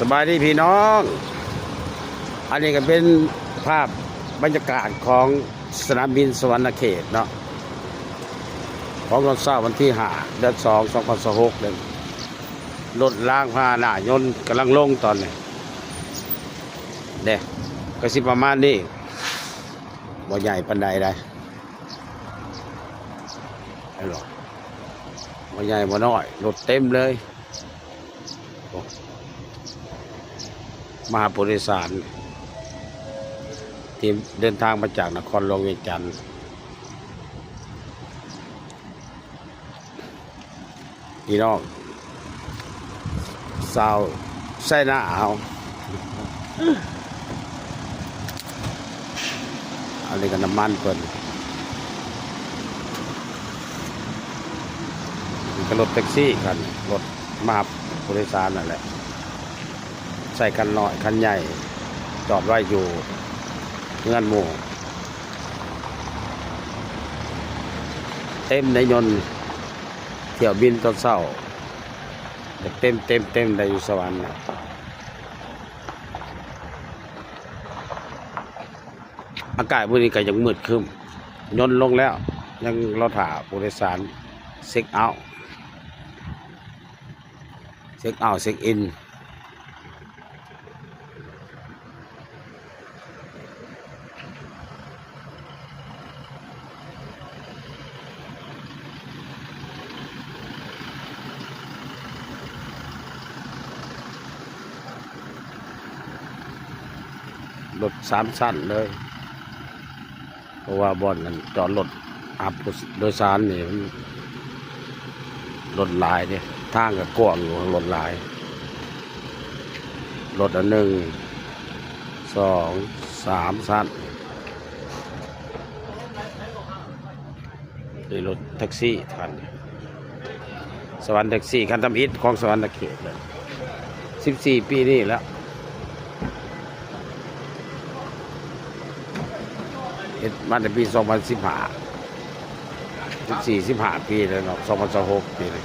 ສະບາຍດີພີ່ນ້ອງ ອັນນີ້ກໍເປັນພາບບັນຍາກາດຂອງສະໜາມບິນສະຫວັນນະເຂດເນາະ ຂອງຕອນເຊົ້າວັນທີຫ້າ ເດືອນສອງ ສອງພັນຊາວຫົກເດ້. ລົດລາງພາຫະນະຍົນກຳລັງລົງຕອນນີ້ເດ້ ກໍຊິປະມານນີ້ ບໍ່ໃຫຍ່ປານໃດໃດ໋ ເຫັນບໍ່ ບໍ່ໃຫຍ່ບໍ່ນ້ອຍ ລົດເຕັມເລີຍ. ໂອ້ ມາຫາຜູ້ໂດຍສານທີ່ເດີນທາງມາຈາກນະຄອນຫຼວງວຽງຈັນ ພີ່ນ້ອງຊາວໄຊນາເຮົາ. ອັນນີ້ກໍນ້ຳມັນເພິ່ນ ນີ້ກໍລົດແທັກຊີຄັນ ລົດມາຮັບຜູ້ໂດຍສານນັ້ນແຫຼະ ໃຊ້ຄັນນ້ອຍຄັນໃຫຍ່ ຈອດໄວ້ຢູ່ເຮືອນໝູ່ ເຕັມໃນຍົນ ຖ້ຽວບິນຕອນເຊົ້າ ເຕັມໆໆ ໄດ້ຢູ່ສະຫວັນນະ. ອາກາດມື້ນີ້ກໍຍັງມືດຄຶ້ມ ຍົນລົງແລ້ວ ຍັງລໍຖ້າຜູ້ໂດຍສານເຊັກເອົາ ເຊັກເອົາ ເຊັກອິນ. ລົດສາມຊັ້ນເລີຍ ເພາະວ່າບ່ອນນັ້ນຈອດລົດຮັບຜູ້ໂດຍສານນີ້ມັນລົດຫຼາຍເດ້ ທາງກໍກວ້າງຢູ່ ລົດຫຼາຍ ລົດອັນໜຶ່ງ ສອງ ສາມຊັ້ນ. ນີ້ລົດແທັກຊີຄັນ ສະຫວັນແທັກຊີ ຄັນທຳອິດຂອງສະຫວັນນະເຂດເລີຍ ສິບສີ່ປີນີ້ແລ້ວ ເຮັດມາແຕ່ປີສອງພັນສິບຫ້າ ສິບສີ່ ສິບຫ້າປີແລ້ວເນາະ ສອງພັນຊາວຫົກປີນີ້.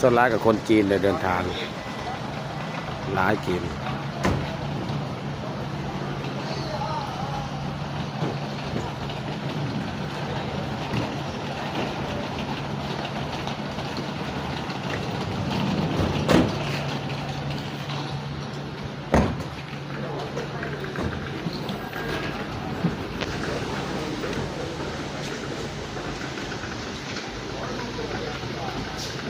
ສ່ວນຫຼາຍກໍຄົນຈີນໄດ້ເດີນທາງ ຫຼາຍຈີນ